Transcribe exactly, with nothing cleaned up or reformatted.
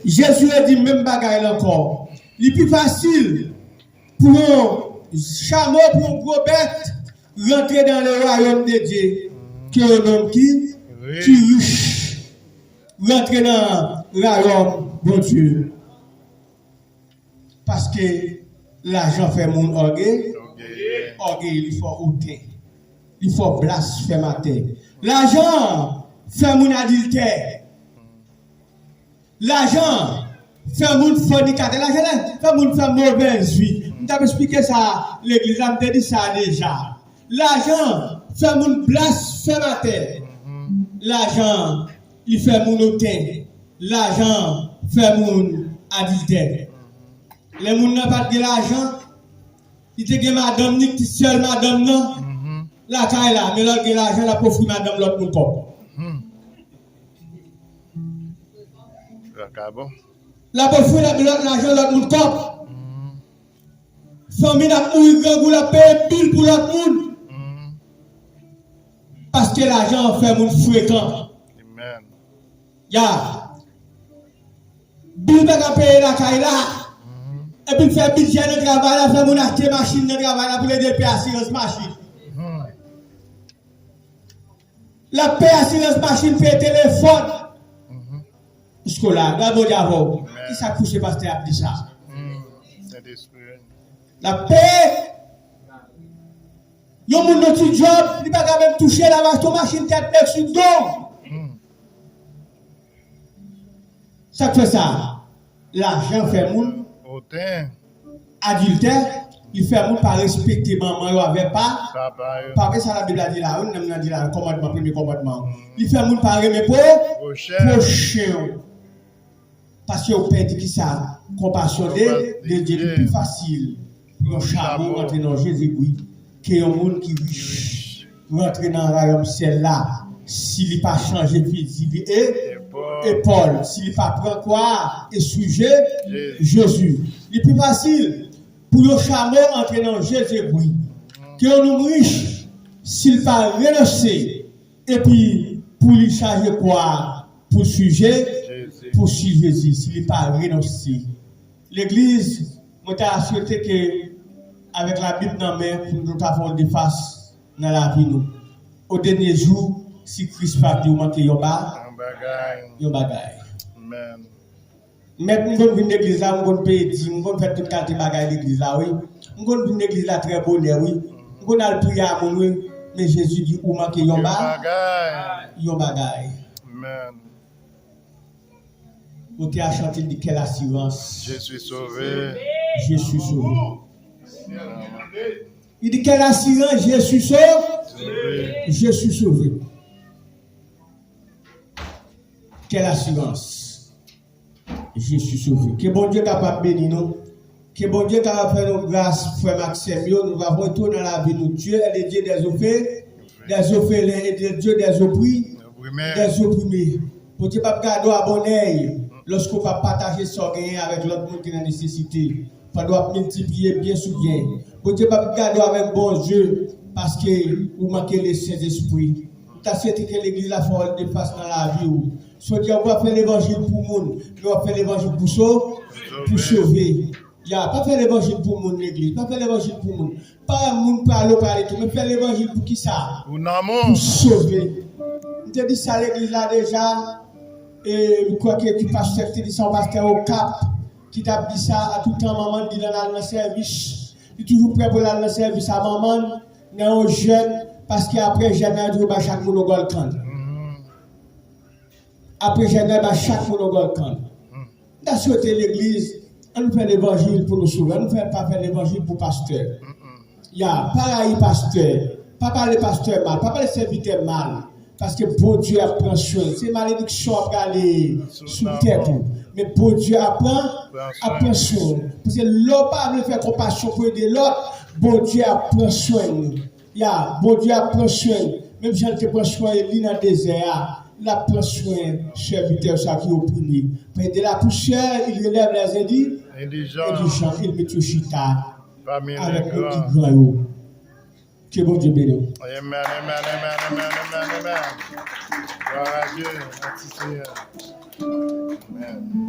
Jezi redi menm bagay la ankò. Li pi fasil pou yon chamo, pou yon gwo bèt rantre nan le wayòm de Dye ke yon nonm ki, ki rich rantre nan wayòm Bondye. Paske lajan fè moun ògeye, ògeye li fè w oten, li fè w blasfèmatè. Lajan fè moun adiltè. Lajan fè moun fònikatè. Lajan la fè moun fè movèz vi. M t ap esplike sa legliz la, m te di sa deja. Lajan fè moun blasfèmatè. Lajan, li fè moun oten. Lajan fè moun adiltè. Lè moun nan pa t gen lajan, li te gen madanm ni, ti sèl madanm nan lakay la, men lè l gen lajan, l ap ofri madanm lòt moun kòb. L ap ofri lòt, lòt lajan lòt moun kòb. Fanmi n ap mouri grangou, l ap peye bil pou lòt moun. Paske lajan an fè moun frekan. Ya. Bil pa ka peye lakay la. Epi l fè bidjè nan travay la, fè moun achte machin nan travay la pou l ede l peye asirans machin. L ap peye asirans machin, peye telefòn. Jiskola, gade Bondye avè w. Kisa k pouse pastè ap di sa? L ap peye. Yon moun nan ti djòb, li pa ka menm touche, l ap achte yon machin tèt nèg sou do. Sa k fè sa? Lajan fè moun adiltè, li fè moun pa respekte manman yo avèk pa, papa yo. Papa, sa Labib la di la, wi, m nan di la, kòmandman, premye kòmandman. Li fè moun pa renmen po, pwochen w. Paske ou pèdi kisa? Konpasyon de, de Dye. Li pi fasil pou yon chamo rantre nan Jezegri ke yon moun ki rich rantre nan wayòm syèl la si li pa chanje fizi li e epòl, si li pa pran kwa e swiv Je, Jezi. Li pi fasil pou yon chamo antre nan Jezegri ke yon nonm rich si l pa renonse epi pou li chaje kwa pou swiv Je, pou swiv Jezi, si li pa renonse. Legliz, mwen ta swete ke avèk Labib nan men pou nou ta fè yon defas nan lavi nou. O dènye jou, si Kris pa di w manke yon ba, yon bagay. Mèt, m konn vin legliz la, m konn peye dim, m konn fè tout kalite bagay legliz la, wi. M konn vin legliz la trè bonè, wi. M konn al priye a moun, wi. Men Jezi di ou manke yon ba, yon bagay. Kote a chante, li di, quelle assurance. Je suis sauvé. Je suis sauvé. Li di, quelle assurance, je suis sauvé. Je suis sauvé. Quelle assurance. Je suis sauvé. Ke Bondye kapab beni nou. Ke Bondye kapab fè nou gras, frè m ak sè m yo. Nou va retounen nan lavi nou. Dieu est le Dieu des orphe-, des orphelins et le Dieu des oppri-, des opprimés. Bondye p ap gade w a bonnèy lòske w p ap pataje sa w genyen avèk lòt moun ki nan nesesite. Pandan w ap miltipliye byen sou byen. Bondye p ap gade w avèk bon zye paske ou manke Lesentespri. M ta swete ke legliz la fè yon defas nan lavi w. Jodi a, w pa fè levanjil pou moun, men w ap fè levanjil pou so-, pou sove. Ya, pa fè levanjil pou moun, legliz. Pa fè levanjil pou moun. Pa moun prale, w prale tou. Men fè levanjil pou kisa? Pou sove. M te di sa legliz la deja. E m kwè ke ki pastè ki te di sa, yon pastè Okap, ki t ap di sa a tout tan, manman l di l al nan sèvis. Li toujou prè pou l al nan sèvis a manman l, nan yon jèn, paske apre jèn nan, yo toujou bay chak moun yon gòl kann. Apre jèn nan, bay chak moun yon gòl kann. M ta swete legliz, ann nou fè levanjil pou nou sove. Ann nou fè, pa fè levanjil pou pastè. Ya, pa rayi pastè. Pa pale pastè mal. Pa pale sèvitè mal. Paske Bondye ap pran swen. Se malediksyon ap prale sou tèt ou. Men Bondye ap pran, ap pran swen. Paske lè w pa vle fè konpasyon pou ede lòt, Bondye ap pran swen. Ya, Bondye ap pran swen. Menm jan l te pran swen Eli nan dezè a, l ap pran swen sèvitè sa ki oprime. Près de la poussière, il relève les indi-, indigents. Il met yo chita avèk moun ki gran yo. Ke Bondye beni w. Amen, amen, amen, amen, amen, amen. Gloire à Dieu. Merci Seigneur. Amen.